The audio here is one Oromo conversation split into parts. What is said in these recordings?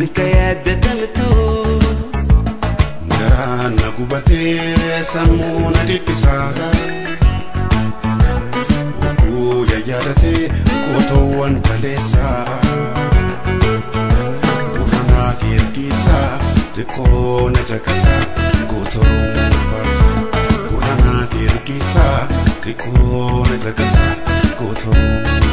Sinka yaadatamtu. Garaan na gubatee sammuu na dhiphisaa. Oguu yaadatee gootoowwan kaleessaa. Gurranaa kirkisaa xiqqoo na caqasaa goota Oromoo faarsa. Gurranaa kirkisaa xiqqoo na caqasaa goota Oromoo faarsa.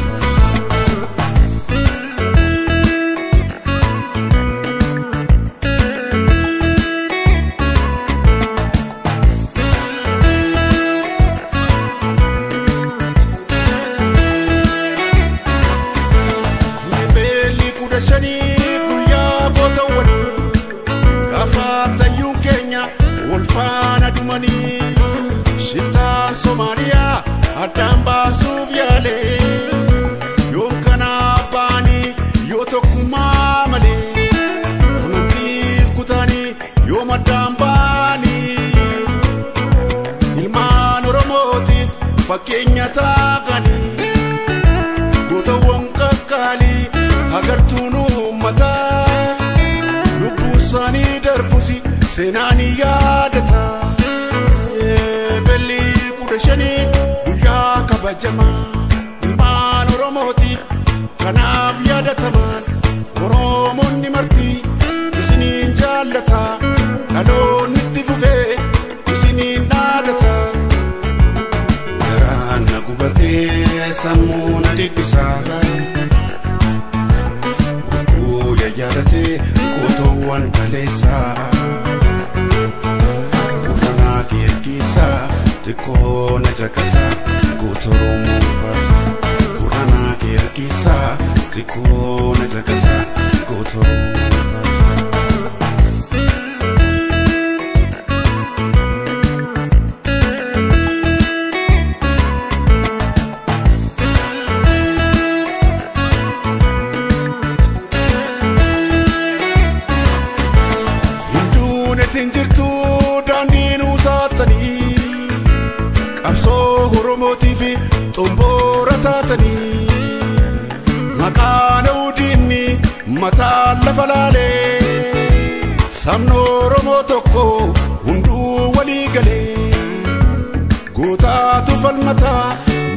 Shiftaan Somaaliyaa addaan baasuuf yaalee yoom kana baanii yoo tokkummaa malee amantiif kutaanii yoom addaan baanii ilmaan Oromootiif fakkeenya taaqanii gootawwan qaqqaalii agartuun uummataa lubbuu isaanii darbus seenaan yaadata. Belli 15 guyyaa kabajamaa ilmaan Oromootiif kanaaf yaadatamaan Oromoonni marti isiniin jaallata dhaloonni itti fufee isiniin dhaadata. Garaan na gubatee sammuu na dhiphisaa. Oguu yaadatee gootoowwan kaleessaa. Kirkisaa xiqqoo na caqasaa goota Oromoo faarsa. Gurranaa kirkisaa xiqqoo na caqasaa goota Oromoo faarsa. Hinduun isin jirtu daandii nuusaatanii qabsoo Oromootiif xomboora taatanii maqaan diinni mataa lafa laalee sabni Oromoo tokko hunduu walii galee gootaatu falmataa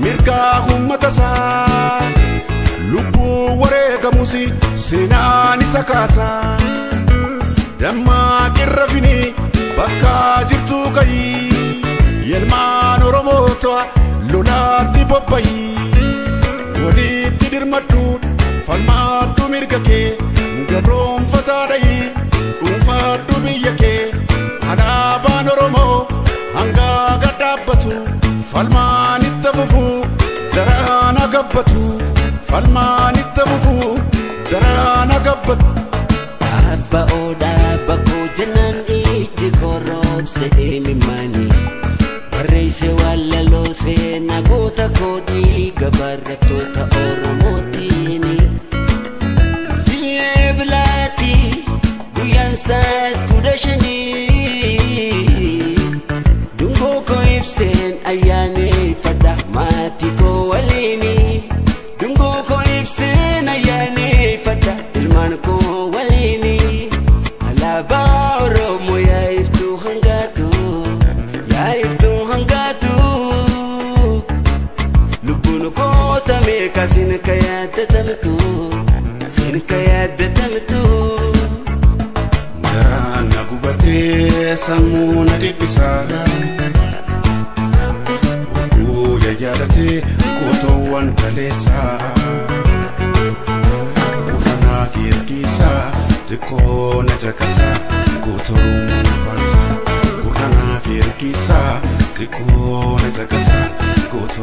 mirgaa uummata isaa lubbuu wareegamus seenaan isa kaasaa. Dammaa qirrafini bakka jirtu ka'ii ilmaan Oromoota lolaatti bobba'ii walitti dirmadhu falmaadhu mirga kee gabroonfataa dha'ii dhuunfaadhu biyya kee alaabaan Oromoo hanga gad dhaabbatu falmaan itti fufu daraan gabbatu falmaan itti fufu daraan gabbatu. Abba odaa bakkoo jennaan ijji korroobse deemimmaani barreesse wallaloo seenaa goota koodii gabaarrattoota Oromootiini. Jilee bilaati guyyaan saas 15 dungoo koo ibseen ayyaaneffadha maatii koo waliini dungoo koo ibseen ayyaaneffadha ilmaan koo waliini. Alaabaa Oromoo yaa'iftuu hangaatu yaa'iftuu hangaatu lubbuun koota meeqa siinka yaadatamtu siinka yaadatamtu. Garaan na gubatee sammuu na dhiphisaa. Oguu yaadatee gootoowwan kaleessaa. Gurranaa kirkisaa xiqqoo na caqasaa goota Oromoo faarsa. Gurranaa kirkisaa xiqqoo na caqasaa goota